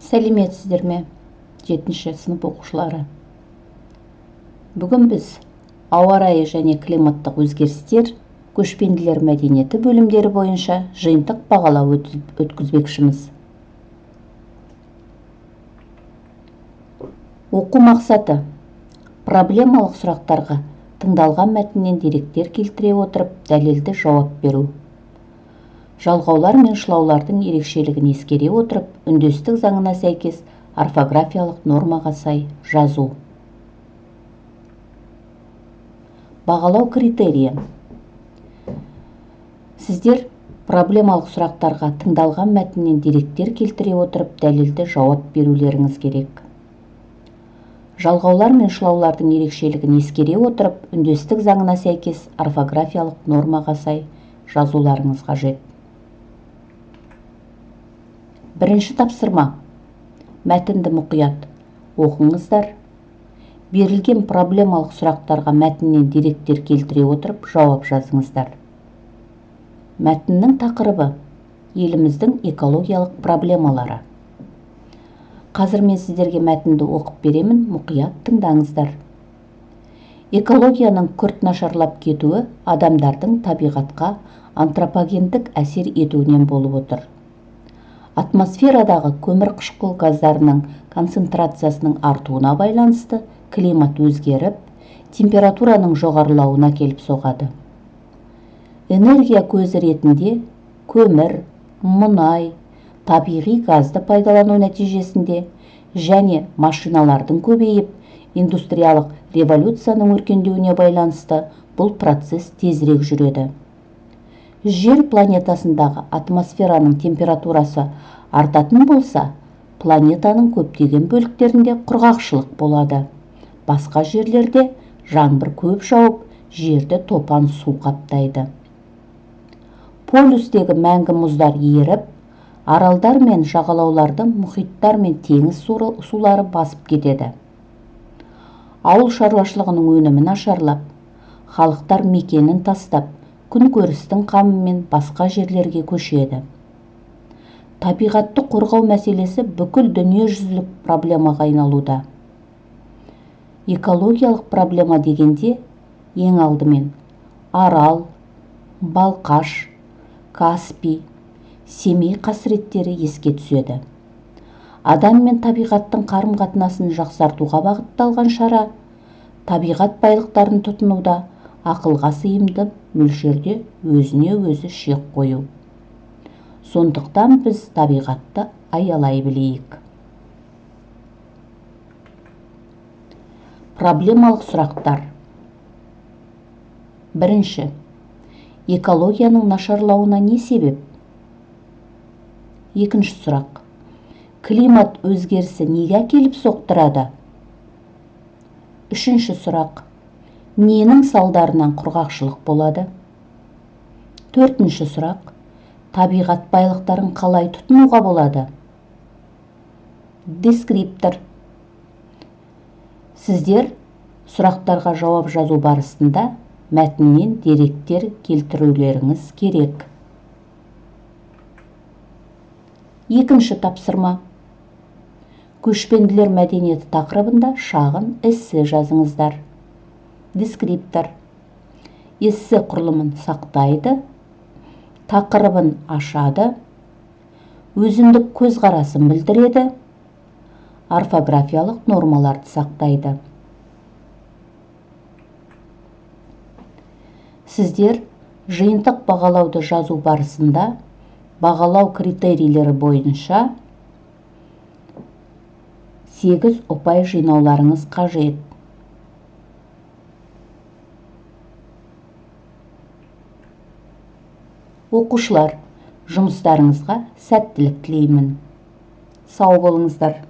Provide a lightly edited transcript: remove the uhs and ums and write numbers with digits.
Сәлеметсіздер ме, 7-ші сынып оқушылары? Бүгін біз ауа райы және климаттық өзгерістер, көшпенділер мәдениеті бөлімдері бойынша жиынтық бағалау өткізбекшіміз. Оқу мақсаты: проблемалық сұрақтарға тыңдалған мәтіннен деректер келтіре отырып, дәлелді жауап беру. Жалғаулар мен шылаулардың ерекшелігін ескере отырып, үндестік заңына сәйкес орфографиялық нормаға сай жазу. Бағалау критерийі. Сіздер проблемалық сұрақтарға тыңдалған мәтіннен деректер келтіре отырып, дәлелді жауап берулеріңіз керек. Жалғаулар мен шылаулардың ерекшелігін ескере отырып, үндестік заңына сәйкес орфографиялық нормаға сай жазуларыңыз қажет. Бірінші тапсырма. Мәтінді мұқият оқыңыздар. Берілген проблемалық сұрақтарға мәтіннен деректер келтіре отырып, жауап жазыңыздар. Мәтіннің тақырыбы: еліміздің экологиялық проблемалары. Қазір мен сіздерге мәтінді оқып беремін, мұқият тыңдаңыздар. Экологияның күрт нашарлап кетуі адамдардың табиғатқа антропогендік әсер етуінен болып отыр. Атмосферадағы көмірқышқыл газдарының концентрациясының артуына байланысты климат өзгеріп, температураның жоғарылауына келіп соғады. Энергия көзі ретінде көмір, мұнай, табиғи газды пайдалану нәтижесінде және машиналардың көбейіп, индустриялық революцияның өркендеуіне байланысты бұл процесс тезірек жүреді. Жер планетасындағы атмосфераның температурасы артатын болса, планетаның көптеген бөліктерінде құрғақшылық болады. Басқа жерлерде жаңбыр көп жауып, жерді топан су қаптайды. Полюстегі мәңгі мұздар еріп, аралдар мен жағалауларды мұхиттар мен теңіз сулары басып кетеді. Ауыл шаруашылығының өнімі нашарлап, халықтар мекенін тастап, күнкөрістің қамымен басқа жерлерге көшеді. Табиғатты қорғау мәселесі бүкіл дүниежүзілік проблемаға айналуда. Экологиялық проблема дегенде ең алдымен Арал, Балқаш, Каспий, Семей қасіреттері еске түседі. Адам мен табиғаттың қарым-қатынасын жақсартуға бағытталған шара табиғат байлықтарын тұтынуда ақылға сыйымды мөлшерде өзіне өзі шек қою. Сондықтан біз табиғатты аялай білейік. Проблемалық сұрақтар. Бірінші. Экологияның нашарлауына не себеп? Екінші сұрақ. Климат өзгерісі неге әкеліп соқтырады? Үшінші сұрақ. Ненің салдарынан құрғақшылық болады? Төртінші сұрақ. Табиғат байлықтарын қалай тұтынуға болады? Дескриптор. Сіздер сұрақтарға жауап жазу барысында мәтіннен деректер келтірулеріңіз керек. Екінші тапсырма. Көшпенділер мәдениеті тақырыбында шағын эссе жазыңыздар. Дескриптор. Эссе құрылымын сақтайды, тақырыбын ашады, өзіндік көзқарасын білдіреді, орфографиялық нормаларды сақтайды. Сіздер жиынтық бағалауды жазу барысында бағалау критерийлері бойынша 8 ұпай жинауларыңыз қажет. Оқушылар, жұмыстарыңызға сәттілік тілеймін. Сау болыңыздар.